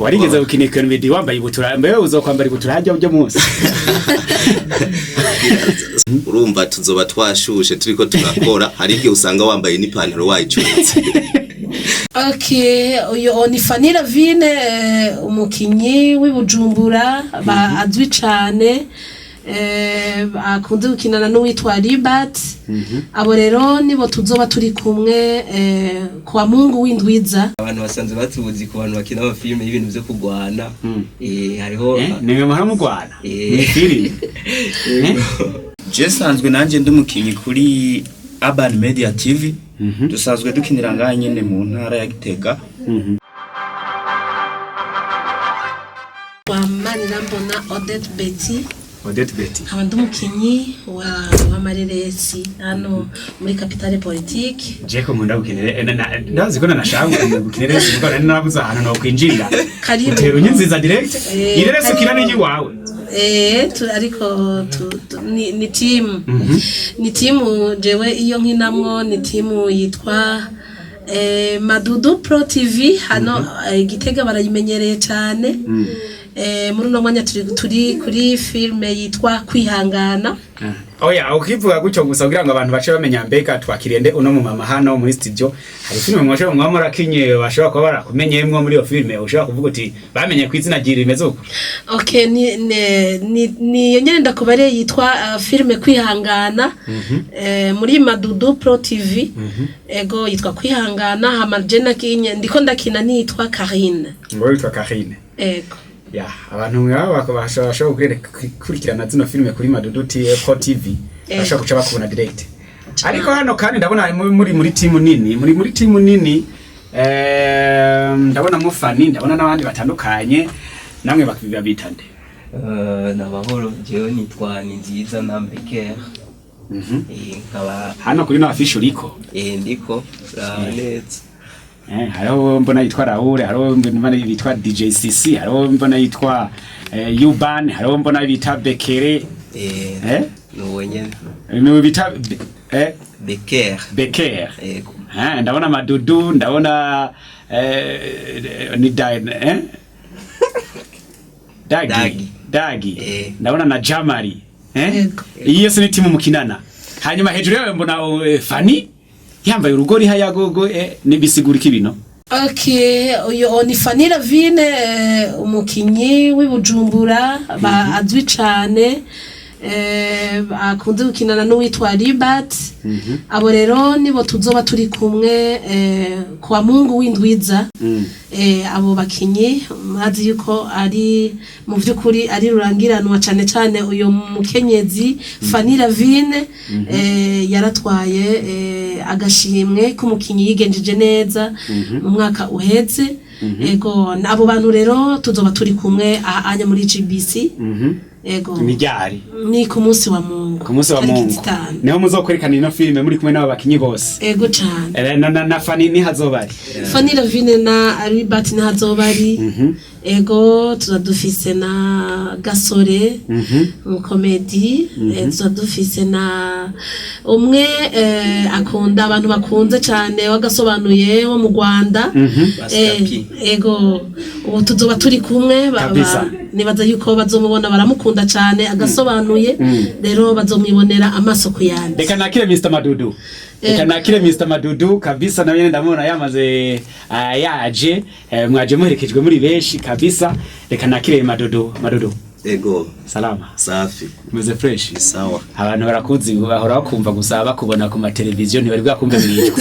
Warigeze gukina comedy wambaye ibutura? Mbe uzokwambara ibutura hajya ujya munsi? Urumva tuzoba twashushe, turiko turakora, hari igihe usanga wambaye n'ipantaro wayicuritse. Okay, uyu ni Fanny Lavine, umukinyi w'i Bujumbura azwi cane, akunze gukinana n'uwitwa Libat. Abo rero nibo tuzoba turi kumwe kwa Mungu w'indwiza. Abantu basanzwe batuzi ku bantu bakina amafilime y'ibintu vyo kurwana. Hariho Nimwe muhora mugwana? Ni filime? Je sanzwe nanjye ndi umukinyi kuri Urban Media TV. Dusanzwe dukinira ngaha nyene mu ntara ya Gitega. Wa Manirambona Odette Betty. Odette Betty. Nkaba ndi umukinyi wa Mareresi hano muri Capitale Politique. Je ko nkunda gukinira, ndazi ko nanashaka gukinira, kuko nari narabuze ahantu no kwinjirira. Karibu. Utera unyinziza direct. Ireresi ukina Karibu. n'igi wawe? Ariko ni team, ni timu jewe iyo nkinamwo ni timu yitwa Madudu Pro TV hano Gitega barayimenyereye cyane. Muri uno mwanya turi kuri filme yitwa Kwihangana. Oya, ukivuga gutyo gusa kugira ngo abantu bace bamenya mbega twakiriye nde uno mumama hano muri studio. Hari filime mwashobora mwaba murakinye bashobora kuba barakumenyemwo muri iyo filime, ushobora kuvuga uti bamenye ku izina ryiri rimeze uko? Okay, ni iyo nyene ndakubariye yitwa filme Kwihangana, muri Madudu Pro TV. Ego, yitwa Kwihangana. Hama je nakinye, ndiko ndakina nitwa Karine. Ngo witwa Karine? Ego. Ya, abantu mwaba bashobora gukurikirana zino filime kuri Madudu Pro TV, bashobora guca bakubona direct. Ariko hano kandi ndabona muri timu nini, muri timu nini, ndabona mufani, ndabona n'abandi batandukanye. Namwe babita nde? N'amahoro, jewe nitwa Ninziza na Beker. Nkaba Hano kuri no afishe uriko? Ndiko raba neza. Hariho mbona yitwa Raoul, hariho mbona yitwa DJ CC, hariho mbona yitwa Yuban, hariho mbona bita Bekere. Nuwo nyene. Ni bita Beker. Beker? Ego. Ndabona Madudu, ndabona ni da, Dagi. Dagi. Dagi. Ndabona na Jamari. Yego. Iyi yose ni timu mukinana. Hanyuma hejuru yawe mbona Fanny yambaye urugori hayagogo, nibisigura iki bino? Okay, uyu ni Fanny Lavine, umukinyi w'i Bujumbura azwi cane, akunze gukinana n'uwitwa Libat. Abo rero nibo tuzoba turi kumwe kwa Mungu w'indwiza. Abo bakinyi murazi yuko ari mu vy'ukuri ari rurangiranwa, cane cane uyu mukenyezi Fanny Lavine, yaratwaye agashimwe k'umukinyi yigenjeje neza mu mwaka uheze. Ego, abo bantu rero tuzoba turi kumwe anya muri GBC. Ego. Ni ryari? Ni ku munsi wa Mungu. Ku munsi wa Tariki Mungu. 5. Niho muzokwerekana ino filime muri kumwe n'aba bakinyi bose? Ego cane. Na Fanny nihazoba ari? Fanny Lavine na Albert ntihazoba ari. Ego, tuza dufise na Gasore mu komedi, tuza dufise na umwe akunda abantu bakunze cane wagasobanuye wo mu Rwanda. Bascapi. Ego, ubu tuzoba turi kumwe Kabisa. Nibaza yuko bazomubona, baramukunda cane agasobanuye, rero bazomwibonera amaso ku yandi. Reka nakire Mr Madudu. Reka nakire Mr Madudu kabisa, nawe nyene ndamubona yamaze yaje, mwaje muherekejwe muri benshi kabisa. Reka nakire Madudu. Madudu. Ego. Salama? Safi. Meze fresh? Sawa. Abantu barakuzi, bahora bakumva gusa, bakubona ku mateleviziyo, ntibari bwakumve mwijwi.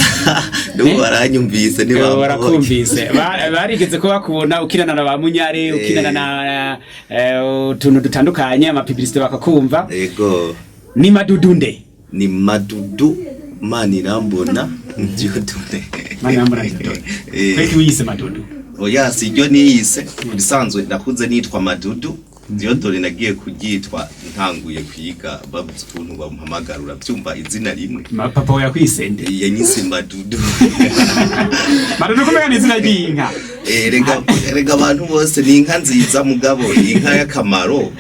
N'ubu baranyumvise. Ntibambonye. Barakumvise. Barigeze ko bakubona ukinana na ba Munyare, ukinana na utuntu dutandukanye, amapublicité, bakakumva. Ego. Ni Madudu nde? Ni Madudu Manirambona Dieudonné. Manirambona Dieudonné. Kweki wiyise Madudu? Oya, si ryo niyise, ibisanzwe ndakuze nitwa Madudu. Diyodore nagiye kuryitwa ntanguye kwiga, babuze ukuntu bamuhamagara, urabyumva, izina rimwe. Papa we yakwisende? Yanyise Madudu. Madudu kumenya ni izina ry'inka. Rega abantu bose ni inka nziza, mugabo ni inka y'akamaro.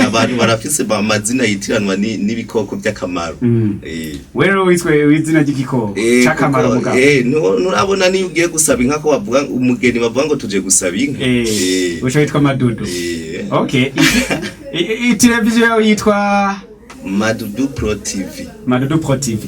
Abantu barafise amazina yitiranwa n'ibikoko by'akamaro. We rero witwe w'izina ry'igikoko c'akamaro, mugabo. Nurabona niyo ugiye gusaba inka ko bavuga umugeni, bavuga ngo tuje gusaba inka. Uca witwa Madudu. Okay, televiziyo yawe yitwa? Madudu Pro TV. Madudu Pro TV.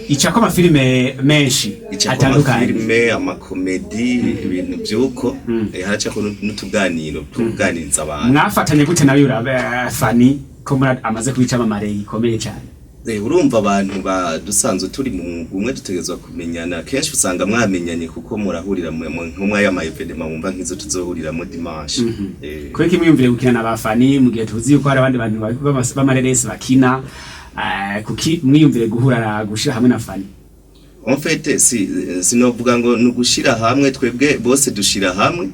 Icako amafilime menshi Icako atandukanye. Amafilime, amakomedi, ibintu vy'uko. Haracako n'utuganiro tukuganiriza abantu. Mwafatanye gute nawe urabe Fani ko muri amaze kuba icamamare gikomeye cyane? Urumva abantu ba dusanzwe turi mu mwuga umwe dutegerezwa kumenyana. Kenshi usanga mwamenyanye kuko murahurira nko y'ama événements, mwumva nk'izo tuzohuriramo dimanche. Kubera ko mwiyumvire gukina na ba Fani mu gihe tuzi yuko hari abandi bantu b'amareresi bakina, kuki mwiyumvire guhura gushira hamwe na Fani? En fait, si sinovuga ngo ni ugushira hamwe, twebwe bose dushira hamwe.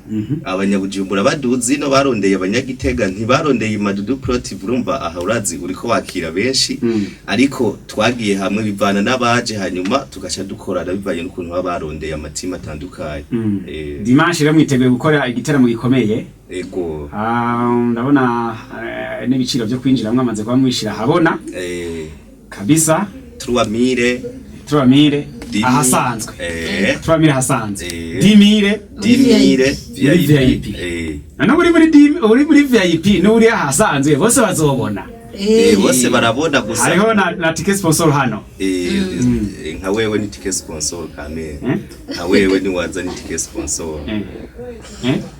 Abanyabujumbura baduzi no barondeye abanyagitega, ntibarondeye Madudu Pro TV. Urumva aha urazi uriko wakira benshi, ariko twagiye hamwe bivana n'abaje, hanyuma tugaca dukorana bivanye n'ukuntu baba barondeye amatima atandukanye. Dimanche rero mwiteguye gukora igiteramo gikomeye. Ego. Ndabona n'ibiciro byo kwinjira mwamaze kuba mwishira habona. Kabisa. 3000. 3000 ahasanzwe. 3000 ahasanzwe. 10 000 10 000. Muri VIP. None uri muri uri muri VIP n'uri ahasanzwe bose bazobona? Bose barabona gusa. Hariho na ticket sponsor hano. Nka wewe ni ticket sponsor kamere. Eh? Nka wewe ni waza ni ticket sponsor.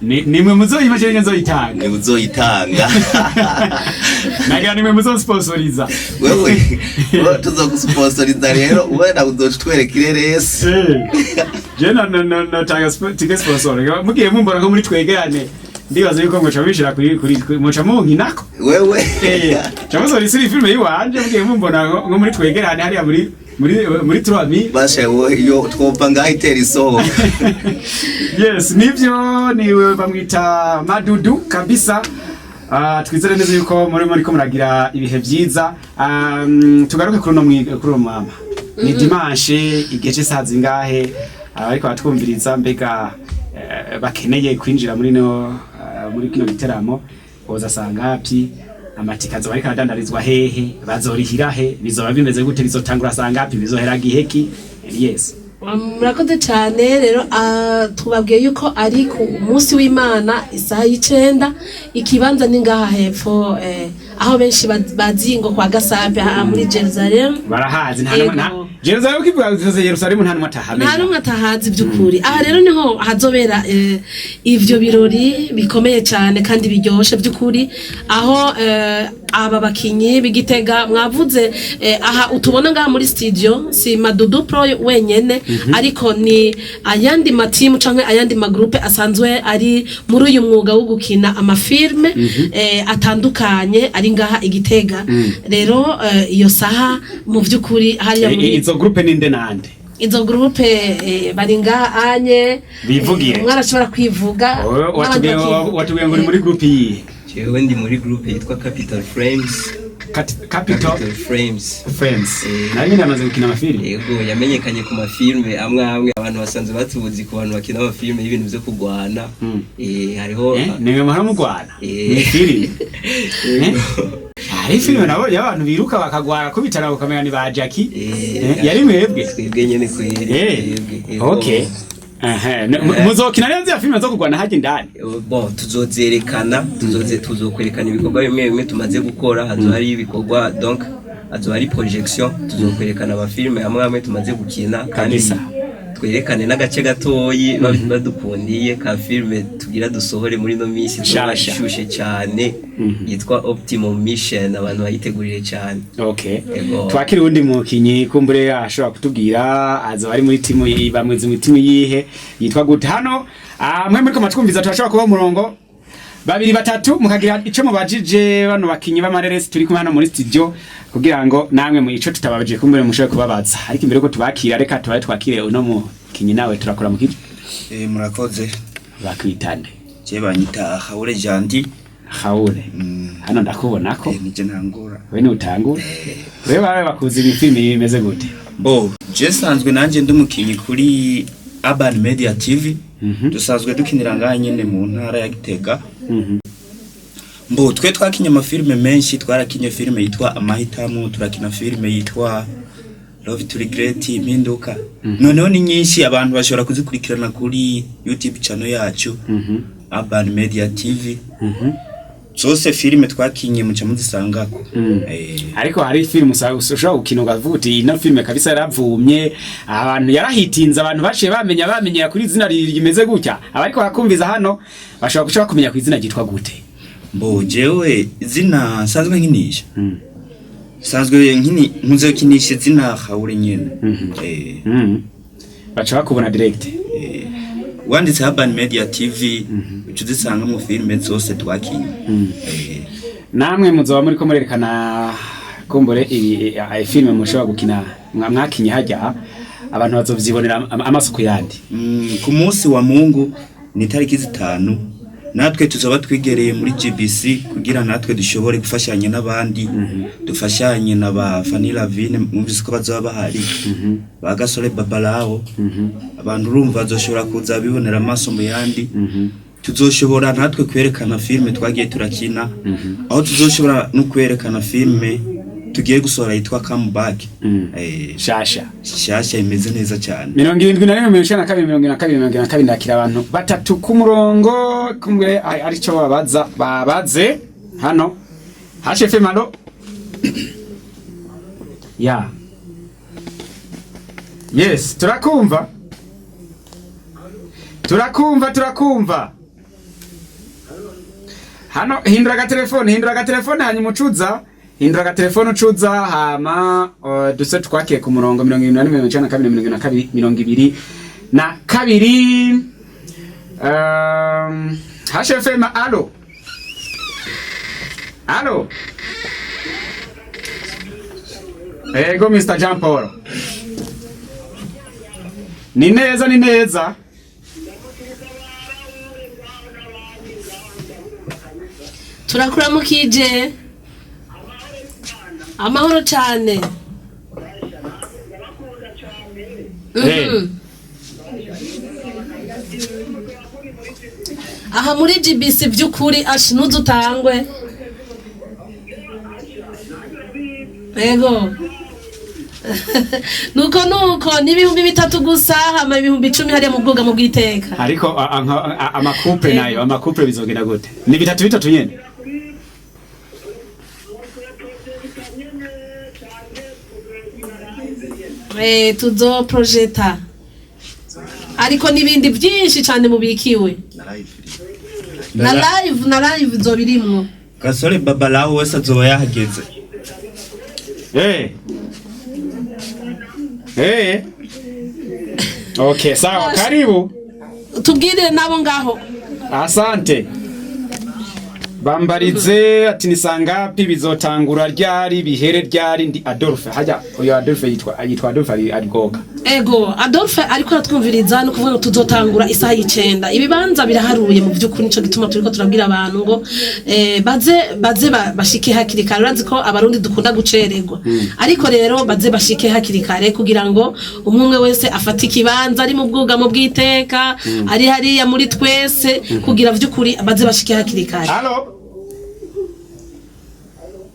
Nimwe muzoyima cyangwa nzoyitanga? Ni uzoyitanga. Nagira nimwe muzosponsoriza. Wewe tuzogusponsoriza rero, wenda uzoca utwereka ireresi. Je na natanga ticket sponsor, mugiye mumbona ko muri twegerane, ndibaza yuko muca mubishira kuri muca munkinako. Wewe. Ca muzorisira filime yiwanje mugiye mumbona nko muri twegerane hariya muri 3000. Basha wowe iyo twumva ngaho itera isohoka. Yes, nivyo, niwe bamwita Madudu kabisa. Twizere neza yuko muri ko muragira ibihe vyiza. Tugaruke kuri uno kuri uno mama. Ni dimanche igihe c'isaha zingahe? Ariko batwumviriza mbega bakeneye kwinjira muri no muri kino giteramo boza sangapi? Amatike azoba ariko aradandarizwa hehe? Bazorihira he? Bizoba bimeze gute? Bizotangura sangapi? Bizohera giheki? Yes. Murakoze cyane. Rero tubabwiye yuko ari ku munsi w'Imana isaha y'9. Ikibanza ni ngaha hepfo, aho benshi bazi ngo kwa Gasambe, aha muri Jerusalem. Barahazi, nta numwe Ego. Jerusalem, ukivuga Yerusalemu nta numwe atahamenya. Nta n'umwe atahazi by'ukuri. Aha rero niho hazobera ivyo birori bikomeye cyane kandi biryoshe by'ukuri, aho aba bakinyi b'Igitega mwavuze, aha utubona ngaha muri studio si Madudu Pro wenyene, ariko ni ayandi matimu canke ayandi magroupe asanzwe ari muri uyu mwuga wo gukina amafilme atandukanye ari ngaha Igitega. Rero iyo saha mu by'ukuri hariya muri Izo groupe ninde nande? Izo groupe bari ngaha anye. Bivugire. Umwe arashobora kwivuga, Wowe n'abandi bakivuga. Watubwiye ngo uri muri groupe yihe? Jewe ndi muri groupe yitwa Capital Frames. Capital Capital Frames. Frames. Nayo nyine amaze gukina amafilime. Yego, yamenyekanye ku mafilme amwe amwe. Abantu basanzwe batuzi ku bantu bakina amafilme y'ibintu vyo kugwana. Hariho Nimwe muhora mugwana ni filime? Hari filime nabo y'abantu biruka bakagwana kubitana ukamenya ni ba Jackie. Yari mwebwe? Twebwe nyene kweri. Twebwe, yego. Okay. Aha, muzokina rero zya filime zo kugwana hajya indani? Bon, tuzozerekana, tuzokwerekana ibikorwa bimwe bimwe tumaze gukora. Hazoba hari ibikorwa, donc hazoba hari projection, tuzokwerekana amafilme amwe amwe tumaze gukina kandi Kabisa. twerekane n'agace gatoyi badukundiye ka filme tugira dusohore muri no minsi izoba Nshasha. ishushe cyane, yitwa Optimum Mission. Abantu bayitegurire cyane. Okay. Ego. Twakiri uwundi mukinyi, kumbure ashobora kutubwira azoba ari muri timu bamwezi mu timu yihe, yitwa gute hano. Mwe muri ko matwumviza, turashobora kuba umurongo babiri batatu mukagira ico mubajije bano bakinyi b'amareresi turi kumwe hano muri studio, kugira ngo namwe mu ico tutababajije kumbure mushobore kubabaza. Ariko imbere ko tubakira, reka tubaye twakire uno mukinyi. Nawe turakora mu kiki? Murakoze. Bakwitande? Je banyita Haure Jandi. Haure. Hano ndakubona ko Nije ntangura. We nutangura, wewe bawe bakuzi imifilme imeze gute? Bo, je sanzwe nanje ndi umukinyi kuri Urban Media TV. Dusanzwe dukinira ngaha nyene mu ntara ya Gitega. Mbo twe twakinye amafilme menshi, twarakinye filme yitwa Amahitamo, turakina filme yitwa Love to Regret, Impinduka. Noneho ni nyinshi, abantu bashobora kuzikurikirana kuri YouTube channel yacu Urban Media TV. Zose filme twakinye muca muzisangako. Ariko hari filime ushobora gukina ukavuga uti ino filime kabisa yaravumye, abantu yarahitinze, abantu baciye bamenya bamenyera kuri izina rimeze gutya. Abariko barakumviza hano bashobora guca bakumenya ku izina ryitwa gute? Mbo jewe izina nsanzwe nkinisha. Nsanzwe nkini nkunze gukinisha izina Haure nyene. Baca bakubona direct. Wanditse Urban Media TV uca uzisanga mu filime zose twakinye. Namwe muzoba muriko murerekana kumbure ibi filime mushobora gukina mwakinye hajya, abantu bazovyibonera amaso ku yandi. Ku munsi wa Mungu ni tariki 5, natwe tuzoba twigereye muri GBC kugira natwe dushobore gufashanya n'abandi, dufashanye na ba Fanny Lavine, mwumvise ko bazoba bahari, ba Gasore Babalao. Abantu urumva bazoshobora kuza bibonera amaso mu yandi. Tuzoshobora natwe kwerekana filime twagiye turakina, aho tuzoshobora no kwerekana filime tugiye gusohora yitwa Comeback. Shasha. Shasha imeze neza cyane. 71 92 42 42. Ndakira abantu batatu ku murongo kumwe arico babaza babaze hano HFM. Allo, ya, yes, turakumva, turakumva, turakumva hano. Hindura agatelefone, hindura agatelefone, hanyuma ucuza hindura agatelefone ucuza, hama duse twakiye ku murongo 71 92 72 22. HFM, allo, allo. Ego, Mr. Jean Paul, ni neza, ni neza. Turakuramukije, amahoro cyane. Aha muri GBC by'ukuri ashi ntuzutangwe. Ego, nuko nuko ni 3000 gusa, hama 10,000 hariya mu bwugamo bw'iteka. Ariko amacouple nayo, amacouple bizogenda gute? Ni bitatu bitatu nyene? Tuzo projeta, ariko n'ibindi byinshi cyane mubikiwe na live, na live izobirimwo. Gasore Babalao wese azoba yahageze. Okay, sawa, karibu. Tubwire nabo ngaho. Asante. Bambarize ati ni sangapi, bizotangura ryari, bihere ryari? Ndi Adolphe. Hajya uyo Adolphe yitwa Adolphe ari goga. Ego, Adolphe ariko aratwumviriza. No kuvuga ngo tuzotangura isaha y'9, ibibanza biraharuye mu by'ukuri. Nico gituma turiko turabwira abantu ngo baze bashike hakiri kare. Urazi ko abarundi dukunda gucererwa, ariko rero baze bashike hakiri kare kugira ngo umwe umwe wese afate ikibanza, ari mu bwugamo bw'iteka, ari hariya muri twese, kugira vy'ukuri baze bashike hakiri kare. Allo.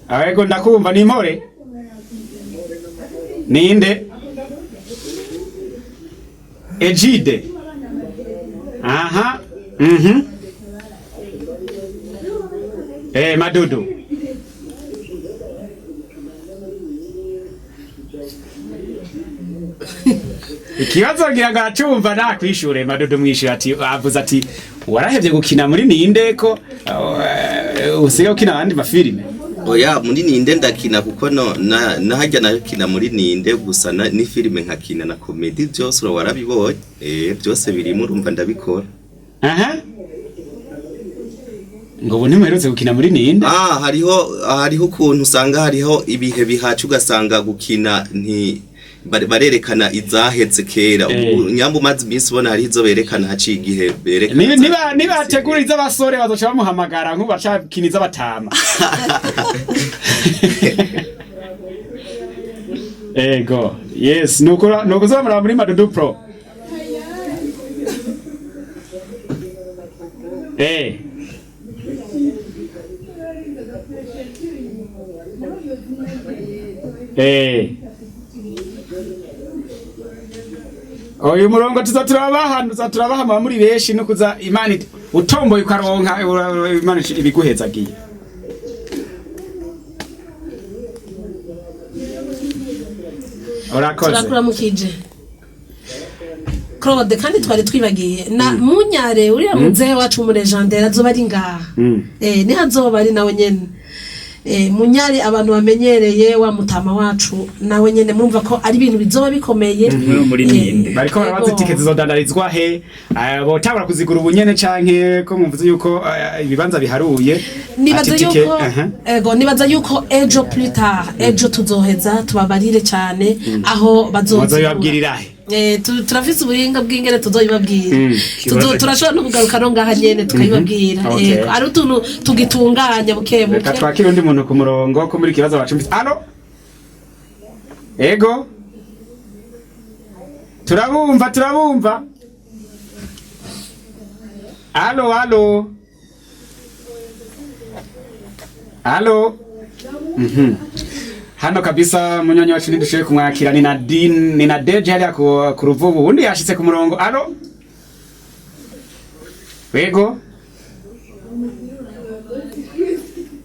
Ego, ndakumva, ni impore. Ninde? Ejide. Aha. Madudu. Ikibazo ngira ngo aracumva, nakwishure Madudu mwishure. Ati avuze ati warahevye gukina muri ninde, ko usigaye ukina abandi mafilime? Oya, muri ninde ndakina, kuko no na nahajya nakina muri ninde gusa ni filime nkakina na comedy, byose ura warabibonye, byose birimo, urumva ndabikora. Aha, ngo ubu ntimuherutse gukina muri ninde? Ah, hariho ukuntu usanga hariho ibihe bihaca, ugasanga gukina nti Barerekana izaheze kera. Eh. Ubu nyamba umaze iminsi ubona hari izo berekana haciye igihe berekana. Nibategura iz'abasore bazoca bamuhamagara nk'ubu bacakina iz'abatama. Ego, yes, nuko nuko uzamura muri Madudu Pro. Uyu murongo tuza turabaha, tuza turabaha muba muri benshi no kuza Imana utomboye ukaronka Imana ibiguhezagiye. Urakoze. Turakuramukije Claude, kandi twari twibagiye na Munyare, uriya muzehe wacu umulegendere azoba ari ngaha. Niho azoba ari nawe nyene. Munyare abantu bamenyereye wa mutama wacu nawe nyene, murumva ko ari ibintu bizoba bikomeye. Muri ninde? Bariko barabaza Ego. itike zizodandarizwa he, botangura kuzigura ubunyene canke ko mwumvuze yuko ibibanza biharuye? Nibaza Ati itike, yuko aha. ego, nibaza yuko ejo, plus tard ejo, tuzoheza tubabarire cyane aho bazozigura. Muzobibabwirira he? Turafise ubuhinga bw'ingene tuzoyibabwira. Turashobora no kugaruka no ngaha nyene tukayibabwira. Okay. Ego, ari utuntu tugitunganya buke Reka buke. twakire undi muntu ku murongo ko muri kibazo bacumbitse. Alo, ego, turabumva, turabumva. Alo, alo, alo. Hano kabisa munyonyi wacu ntidushoboye kumwakira, ni Nadine, ni na Deje hariya ku Ruvubu. Undi yashitse ku murongo. Alo, wego,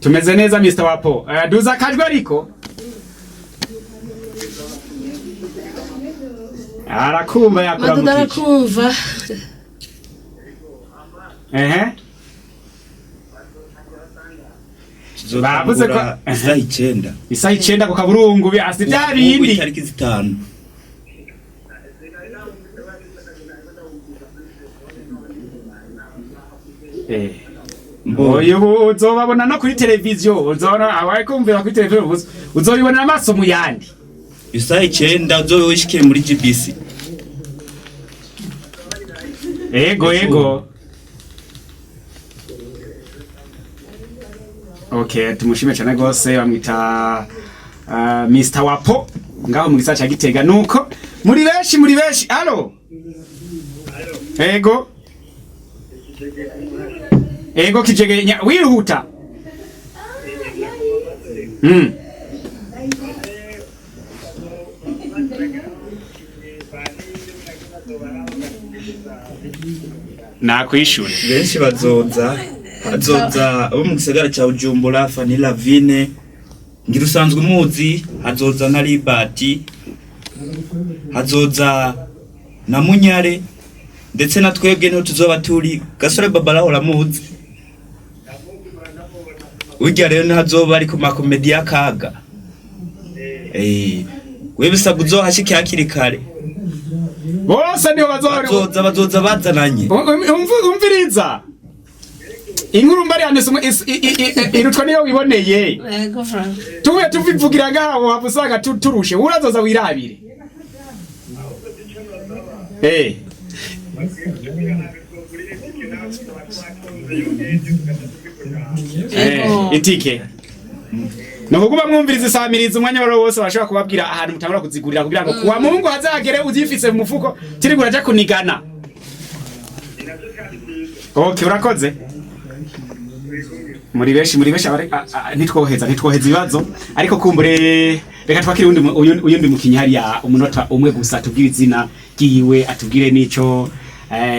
tumeze neza Mr. Wapo. Duza akajwi ariko arakumva. Madudu Yakuramukije. arakumva. Ehe. Bavuze ko- Tuzotangura isaha 9. Isaha 9 ku kaburungu asi bya Ubu bindi. itariki 5. Oyo ubu uzobabona no kuri televiziyo, uzobona abaye kumvira kuri televiziyo, uzobibonera amaso mu yandi. Isaha 9 uzobe wishikiye muri GBC. Ego, ego. Okay, tumushime cyane rwose, bamwita Mr. Wapo ngaho mu gisagara ca Gitega. Nuko muri benshi, muri benshi. Alo, ego, ego, kijege wihuta. Nakwishura. Benshi bazoza, hazoza abo mu gisagara ca Bujumbura, Fanny Lavine ngira usanzwe umuzi, hazoza na Libati, hazoza na Munyare, ndetse na twebwe niho tuzoba turi. Gasore Babara uramuzi urya rero, niho azoba ari ku makomedi y'akaga. We bisabwa uzohashike hakiri kare. Bose niho bazoba. Bazoza bazananye. Umviriza inkuru mbari hano irutwa niyo wiboneye. Ego Frank. Tuvuye tuvivugira ngaho waba usanga turushe, urazoza wirabire. Ego. Itike ni ukuba mwumviriza isamiriza umwanya wari wose, bashobora kubabwira ahantu mutangura kuzigurira kugira ngo kuwa Mungu hazagere uzifise mu mufuko tiri uraja kunigana. Okay, urakoze. Muri benshi, muri benshi, ntitwoheza ibibazo, ariko kumbure reka twakire undi uyundi mukinyi hariya umunota umwe gusa, atubwire izina ryiwe, atubwire n'ico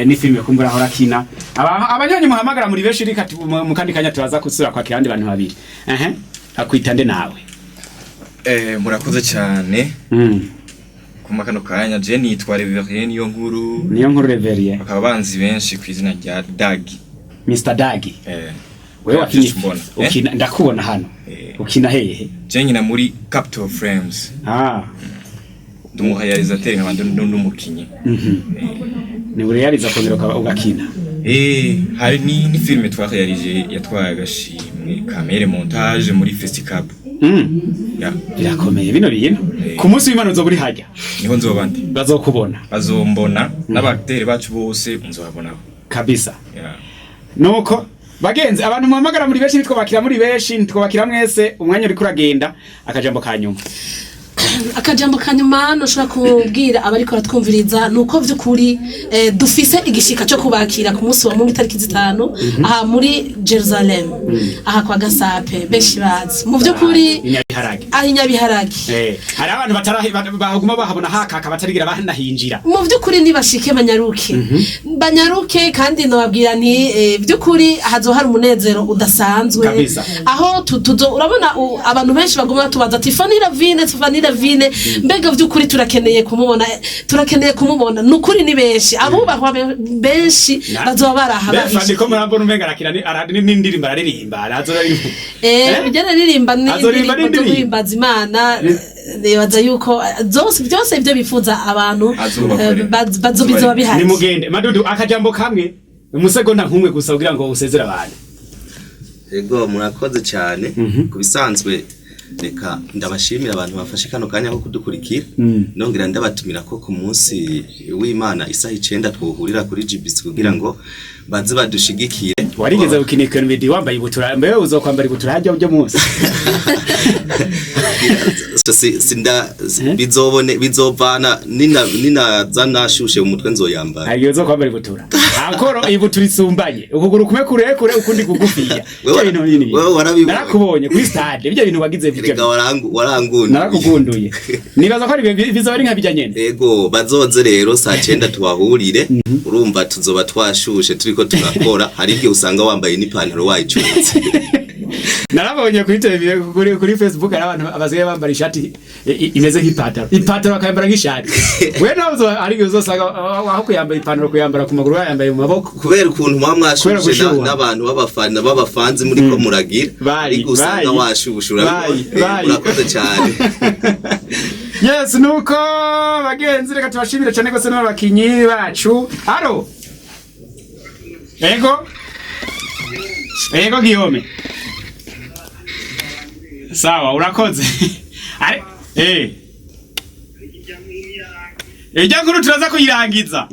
ni filime kumbura ahora akina. Abanyonyi muhamagara muri benshi, reka mu kandi kanya turaza gusubira kwakira abandi bantu babiri. Ehe, akwita nde nawe? Murakoze cyane kuma kano kanya. Je nitwa Reverien niyo nkuru. Niyo nkuru Reverien. Bakaba banzi benshi ku izina rya Dagi. Mr Dagi. Wewe wakinye Byinshi mbona. Ukina, ndakubona hano. Ukina hehe? Je nkina muri Capital Frames. Ndi umurealisateur nkaba ndi n'umukinyi. Ni urealiza kongera ugakina? Hari ni filime twarealije yatwaye agashimwe ka meilleur montage muri Festicab. Ya, Birakomeye bino bintu. Ku munsi w'Imana uzoba uri hajya? Niho nzoba ndi. Bazokubona? Bazombona n'abakitere bacu bose nzobabonaho. Kabisa. Ya. Nuko bagenzi, abantu muhamagara muri benshi, nitwabakira muri benshi, ntitwabakira mwese, umwanya uriko uragenda. Akajambo ka nyuma. Akajambo ka nyuma ntushobora kubwira abariko baratwumviriza ni uko vy'ukuri dufise igishika cyo kubakira ku munsi wa Mungu itariki 5 aha muri Jerusalem, aha kwa Gasape benshi bazi mu vy'ukuri. Inyabiharage. Aho Inyabiharage. Hari abantu bahaguma bahabona hakaka batarigira banahinjira. Mu by'ukuri nibashike, banyaruke, banyaruke, kandi nababwira nti by'ukuri hazohari umunezero udasanzwe. Aho tuzo urabona abantu benshi baguma batubaza ati: "Fanny Lavine, Fanny Lavine, mbega by'ukuri turakeneye kumubona, turakeneye kumubona." Ni ukuri ni benshi, abubahwa benshi bazoba baraha. Mbe Fanny, bahishe. ko murambona umenga arakina n'indirimbo araririmba, arazo. Ibyo aririmba ni Azoririmba indirimbo zo n'indirimbo? guhimbaza Imana. Nibaza yuko zose, byose ibyo bifuza abantu Azobakorera. bizoba bihari. Nimugende. Madudu, akajambo kamwe, umusegonda nkumwe gusa kugira ngo usezere abantu. Ego, murakoze cyane. Ku bisanzwe reka ndabashimira abantu bafashe kano kanya ko kudukurikira, nongera ndabatumira ko ku munsi w'Imana isaha 9 twohurira kuri GBC kugira ngo baze badushigikire. Warigeze gukina comedy wambaye ibutura, mbe uzokwambara ibutura hajya ujya munsi? Sinda bizobone bizovana nina ninaza nashushe mu mutwe nzoyambara. Hagiye uzokwambara ibutura akoro ibutura isumbanye, ukuguru kumwe kurekure ukundi kugufiya. Wewe Ibyo bintu binini. Wewe warabibonye. Narakubonye kuri stade, ibyo bintu wagize Erega ibyo warangunduye. Narakugunduye, nibaza ko ari bizoba ari nka bijya nyene. Ego, bazoze rero saa 9 tuhahurire. Urumva tuzoba twashushe turiko turakora, hari igihe usanga wambaye n'ipantaro wayicutse. Narabonye kuri televiziyo, kuri Facebook, hari abantu basigaye bambara ishati imeze nk'ipantaro, ipantaro bakayambara nk'ishati. We nawe hari igihe uzosanga aho kuyambara ipantaro, kuyambara ku maguru, wayambaye mu maboko. Kubera ukuntu muba Kubera mwashushe gushuha. n'abantu b'abafana b'abafanzi muriko muragira, Bayi, ariko usanga bayi. washushe urabibona. Bayi, bayi. Murakoze cyane. Yes, nuko bagenzi, reka tubashimire cyane gose n'abakinyi bacu. Aro, ego, ego Guillaume, sawa, urakoze. Are ijya nkuru turaza kuyirangiza.